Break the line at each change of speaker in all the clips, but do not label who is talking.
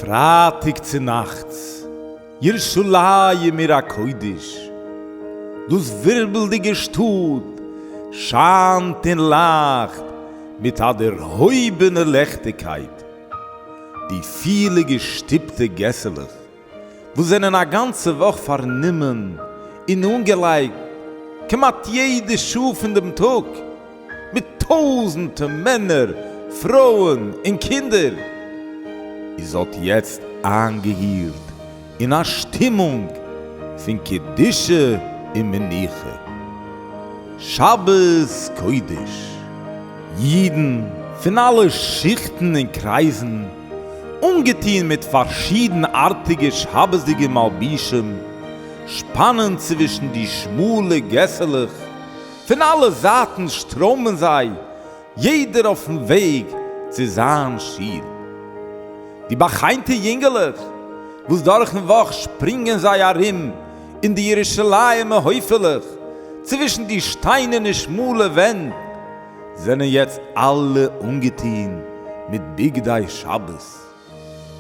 פרייטאג צו נאכטס, ירושלים עיר הקודש, דאס ווירבלדיגע שטאט שיינט און לייכט מיט א דערהויבענע לעכטיגקייט, די פילע געשטופטע געסעלעך וואס זענען א גאנצע וואך פארנומען און אנגעלייגט כמעט יעדע שעה פון דעם טאג מיט טויזנטע מענער, פרויען און קינדער, איז אט יעצט איינגעהילט אין א שטימונג פון קדושה און מנוחה. שבת קודש! אידן פון אלע שיכטן און קרייזן, אנגעטון מיט פארשידנארטיגע שבת'דיגע מלבישים, שפאנען צווישן די שמאלע געסעלעך, פון אלע זייטן שטראמען זיי, יעדער אויפן וועג צו זיין שול. די בא'חנ'טע יונגעלעך, וואס דורכן וואך שפרינגען זיי ארום אין די ירושלימ'ע הויפעלעך, צווישן די שטיינערנע שמאלע ווענט, זענען יעצט אלע אנגעטון מיט בגדי שבת,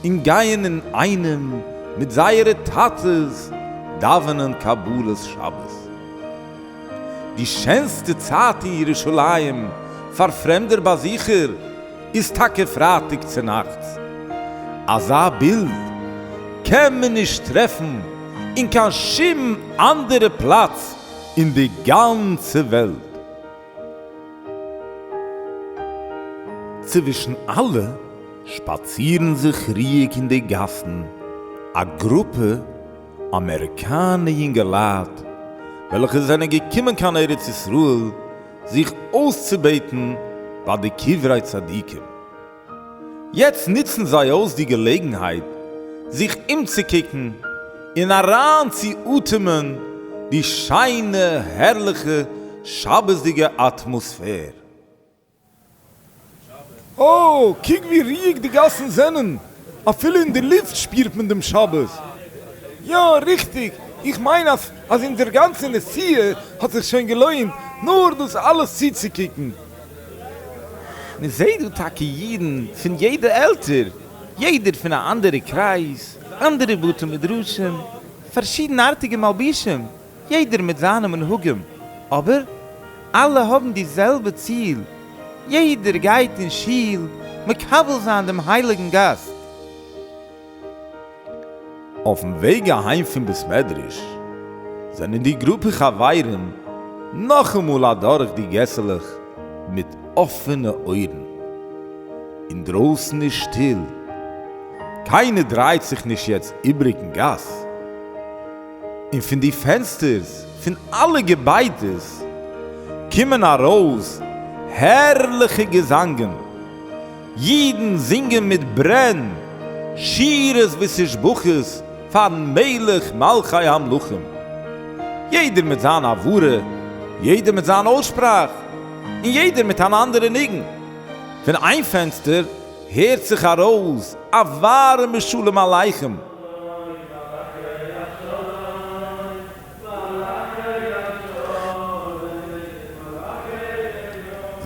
און גייען אינאיינעם מיט זייערע טאטעס דאווענען קבלת שבת. די שענסטע צייט אין ירושלים פאר פרעמדער באזוכער איז טאקע פרייטאג צונאכטס. אזא בילד קען מען נישט טרעפן אין קיין שום אנדערע פלאץ אין די גאנצע וועלט. צווישן אלע שפאצירן זיך רואיג אין די גאסן א גרופע אמעריקאנע יונגעלייט וועלכע זענען געקומען קיין ארץ ישראל זיך אויסצובעטן ביי די קברי צדיקים. יעצט נוצן זיי אויס די געלעגנהייט זיך אומצוקוקן און אריינצואטעמען די שיינע הערליכע שבת'דיגע אטמאספער.
אה, קוק ווי רואיג די גאסן זענען, אפילו אין די לופט שפירט מען דעם שבת. יא, ריכטיג, איך מיין אז אז אונזער גאנצע נסיעה האט זיך שוין געלוינט נאר דאס אלעס צוצוקוקן.
מען זעט דא טאקע אידן פון יעדע עלטער, יעדער פון א אנדערע קרייז, אנדערע בתי מדרשים, פארשידנארטיגע מלבישים, יעדער מיט זיינע מנהגים, אבער אלע האבן די זעלבע ציל, יעדער גייט אין שול מקבל זיין דעם הייליגן גאסט. אויפן וועג אהיים פון בית מדרש זענען די גרופע חברים נאכאמאל אדורך די געסעלעך מיט אפענע אויערן. אינדרויסן איז שטיל, קיינער דרייט זיך נישט יעצט איבריג אין גאס, און פון די פענסטערס פון אלע געביידעס קומען ארויס הערליכע געזאנגען. אידן זינגען מיט ברען שירות ותשבחות פארן מלך מלכי המלכים, יעדער מיט זיין הברה, יעדער מיט זיין אויסשפראך, און יעדער מיט אן אנדערע ניגון. פון איין פענסטער הערט זיך ארויס א ווארעמע שלום עליכם.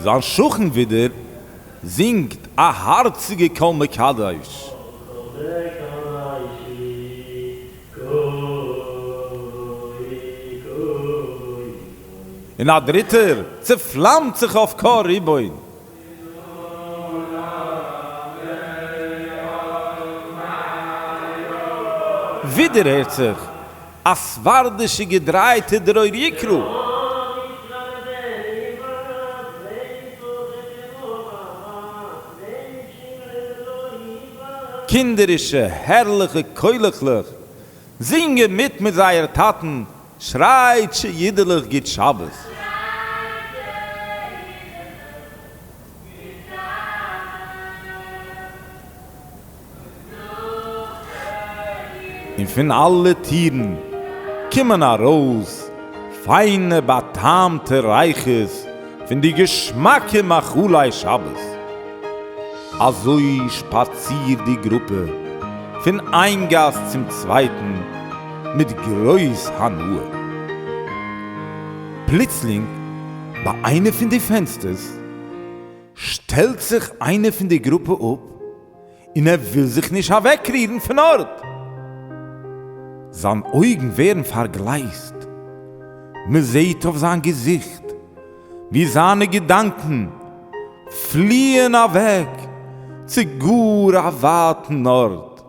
זיין שכן ווידער זינגט א הארציגע כל מקדש. און א דריטער צעפלאמט זיך אויף קה ריבון. ווידער הערט זיך א ספרדישע געדרייטע דרור יקרא. קינדערישע הערליכע קולעכלעך זינגען מיט מיט זייער טאטן, שרייטשע אידעלעך גוט שבת. און פון אלע טירן קומען ארויס פיינע באטעמטע ריחות פון די געשמאקע מאכלי שבת. אזוי שפאצירט די גרופע פון איין גאס צום צווייטן מיט גרויס הנאה. פלוצלינג ביי איינע פון די פענסטערס שטעלט זיך איינער פון די גרופע אפ. און ער וויל זיך נישט אוועקרירן פון ארט. זיין אויגן ווערן פארגלייזט, מען זעט אויף זיין געזיכט ווי זיינע געדאנקען פליען אוועק צו גאר א ווייטן ארט.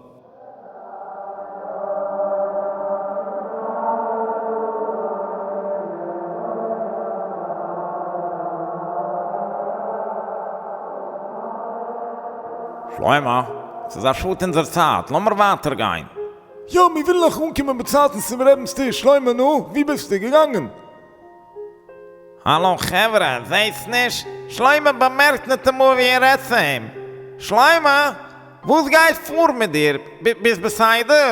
שלמה, ס'איז א שאד אונזער צייט, לאמיר ווייטער גיין.
יא, מיר ווילן נאך אנקומען באצייטנס צום רבינ'ס טיש, שלמה, נו, וואו ביסטו געגאנגען?
האלא חברה, זעהטס נישט? שלמה באמערקט ניטאמאל ווי ער רעדט צו אים. שלמה! וואס גייט פאר מיט דיר? ביסט בסדר?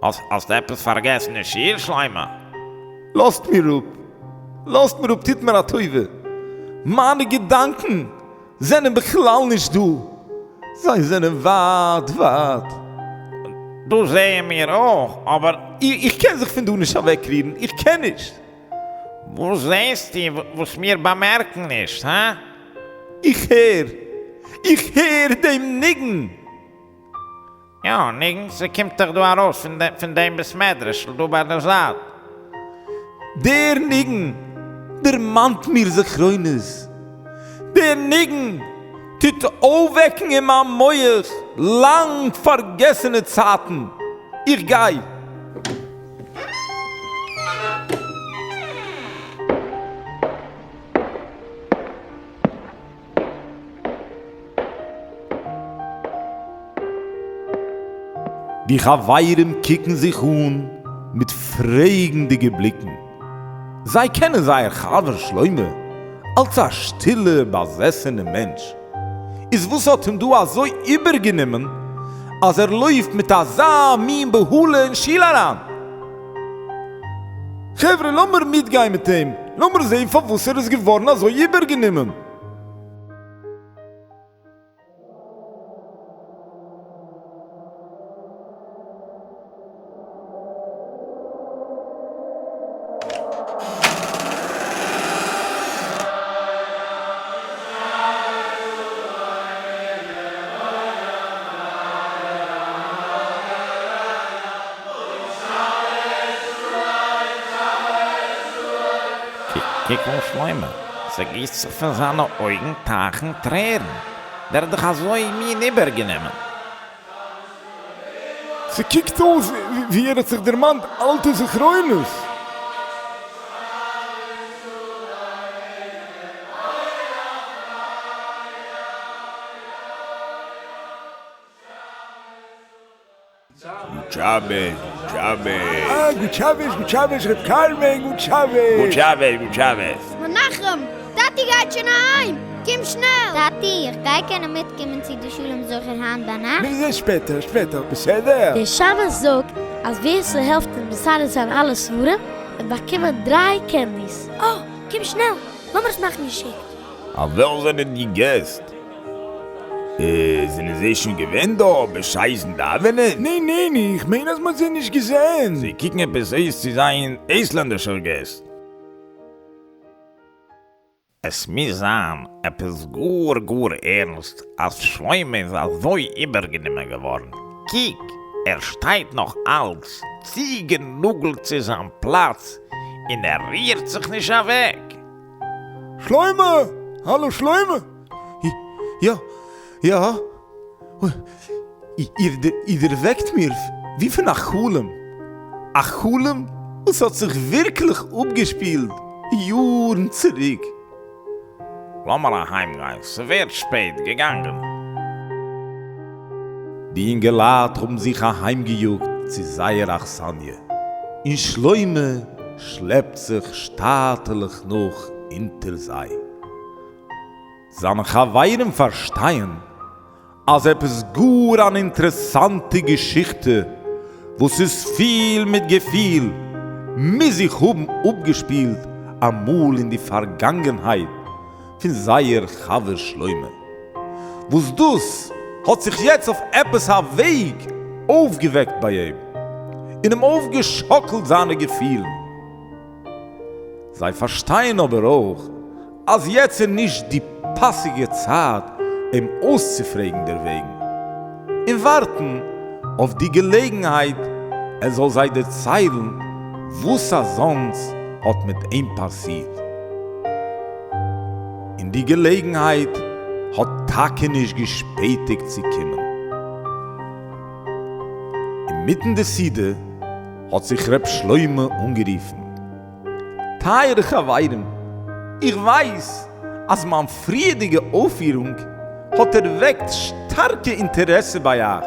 האסט עפעס פארגעסן אין שול שלמה?
לאזט מיר אפ! לאזט מיר אפ! טוט מיר א טובה! מיינע געדאנקען זענען בכלל נישט דא! זיי זענען ווייט ווייט!
דאס זעען מיר אויך, אבער.
איך קען זיך פון דא נישט אוועקרירן! איך קען נישט!
וואס זעסטו וואס מיר באמערקן נישט, הא?
איך הער! איך הער דעם ניגון!
יא, ניגון, ס'קומט דאך דא ארויס פון דעם בית מדרש'ל דא ביי דער זייט.
דער ניגון דערמאנט מיר זכרונות. דער ניגון טוט אויפוועקן אין מיין מח לאנג פארגעסענע צייטן. איך גיי. די חברים קוקן זיך אן מיט פרעגנדיגע בליקן. זיי קענען זייער חבר שלמה אלס א שטילע באזעסענע מענטש. איז וואס האט אים דא אזוי איבערגענומען אז ער לויפט מיט אזא מין בהלה אין שול אריין?
חברה לאמיר מיטגיין מיט אים, לאמיר זען פארוואס ער איז געווארן אזוי איבערגענומען.
קוק אן שלמה, ס'גיסט זיך פון זיינע אויגן טייכן טרערן, דער איז דאך אזוי מין איבערגענומען.
ס'קוקט אויס ווי ער האט זיך דערמאנט אלטע זכרונות.
גוט שבת, גוט שבת.
אה, גוט שבת, גוט שבת, ר' קלמן, גוט שבת.
גוט שבת, גוט שבת.
מנחם, טאטי גייט שוין אהיים! קום שנעל!
טאטי, איך גיי קענען מיטקומען צו די שלום זכר היינט ביינאכט?
מיר זעהן שפעטער, שפעטער, בסדר?
דער שמש זאגט אז ווער ס'העלפט אים מסדר זיין אלע ספרים וועט באקומען דריי candies. אה, קום שנעל, לאמיר עס מאכן געשיקט.
א ווער זענען די געסט? זענען זיי שוין געווען דא בשעת'ן דאווענען?
ניין ניין, איך מיין אז מ'האט זיי נישט געזען.
זיי קוקן עפעס אויס צו זיין אויסלענדישער געסט.
עס מוז זיין עפעס גאר גאר ערנסט אז שלמה איז אזוי איבערגענומען געווארן, קוק ער שטייט נאך אלץ צוגענאגלט צו זיין פלאץ און ער רירט זיך נישט אוועק.
שלמה! האלא שלמה!
יא, יא, איר דערוועקט מיר ווי פון א חלום, א חלום וואס האט זיך ווירקליך אפגעשפילט יארן צוריק.
לאמיר אהיימגיין, ס'ווערט שפעט, געגאנגען.
די אינגעלייט האבן זיך אהיימגעיאגט צו זייער אכסניא, און שלמה שלעפט זיך שטאטעלעך נאך אונטער זיי. זיינע חברים פארשטייען אז עפעס גאר אן אינטערעסאנטע געשיכטע וואס איז פיל מיט געפיל מוז זיך האבן אפגעשפילט אמאל אין די פארגאנגענהייט פון זייער חבר שלמה, וואס דאס האט זיך יעצט אויף עפעס א וועג אויפגעוועקט ביי אים און אים אויפגעשאקלט זיינע געפילן. זיי פארשטייען אבער אויך אז יעצט איז נישט די פאסיגע צייט אים אויסצופרעגן דערוועגן. און ווארטן אויף די געלעגנהייט ער זאל זיי דערציילן וואס אזאנס האט מיט אים פאסירט. און די געלעגנהייט האט טאקע נישט געשפעטיגט צו קומען. אינמיטן די סעודה האט זיך ר' שלמה אנגערופן, טייערע חברים, איך ווייס אז מיין פריערדיגע אויפפירונג האט ערוועקט שטארקע אינטערעסע ביי אייך,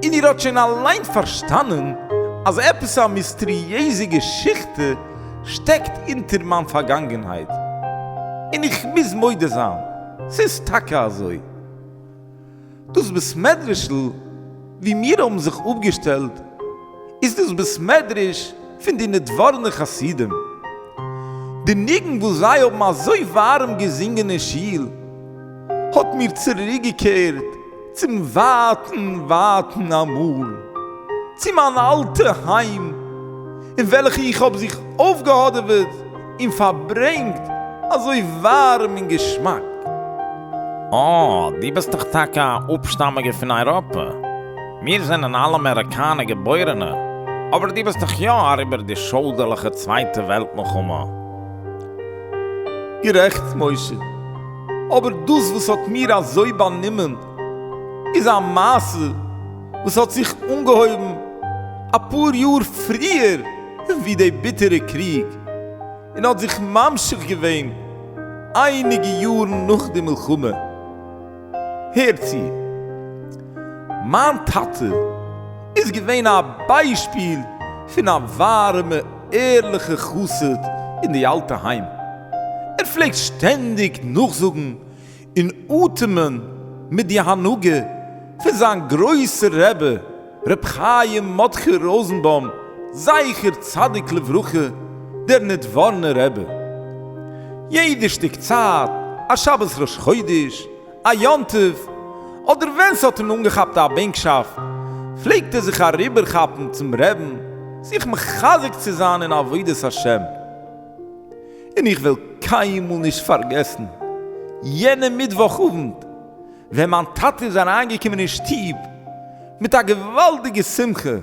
און איר האט שוין אליין פארשטאנען אז עפעס א מיסטריעזע געשיכטע שטעקט אונטער מיין פארגאנגענהייט. און איך מוז מודה זיין, ס'איז טאקע אזוי. דאס בית מדרש'ל וואו מיר האבן זיך אפגעשטעלט איז דאס בית מדרש פון די נדבורנער חסידים. די ניגון וואס זיי האבן אזוי ווארעם געזינגען אין שול האט מיר צוריקגעקערט צום ווייטן ווייטן אמאל, צו מיין אלטע היים אין וועלכע איך האב זיך אויפגעהאדעוועט און פארברענגט אזוי ווארעם און געשמאק.
אה, דו ביסט דאך טאקע א אפשטאמיגער פון אייראפע. מיר זענען אלע אמעריקאנער געבוירענע. אבער דו ביסט דאך יא אריבער די שוידערליכע צווייטע וועלט מלחמה.
גערעכט משה, אבער דאס וואס האט מיר אזוי באנומען איז א מעשה וואס האט זיך אנגעהויבן אפאר יאר פריער ווי די ביטערע קריג, און האט זיך ממשיך געווען אייניגע יארן נאך די מלחמה. הער צו, מיין טאטע איז געווען א ביישפיל פון א ווארעמע ערליכע חסיד אין די אלטע היים. ער פלעגט שטענדיג נאכזאגן און אטעמען מיט די הנהגה פון זיין גרויסער רבי ר' חיים מרדכי ראזענבוים זכר צדיק לברכה דער נדבורנער רבי. יעדע שטיק צייט, א שבת ראש חודש, א יום טוב, אדער ווען ס'האט אים אנגעכאפט א בענקשאפט, פלעגט ער זיך אריבערכאפן צום רעבן זיך מחזק צו זיין אין עבודת השם. און איך וועל קיינמאל נישט פארגעסן יענע מיטוואך אוונט ווען מיין טאטע איז אריינגעקומען אין שטוב מיט א געוואלדיגע שמחה.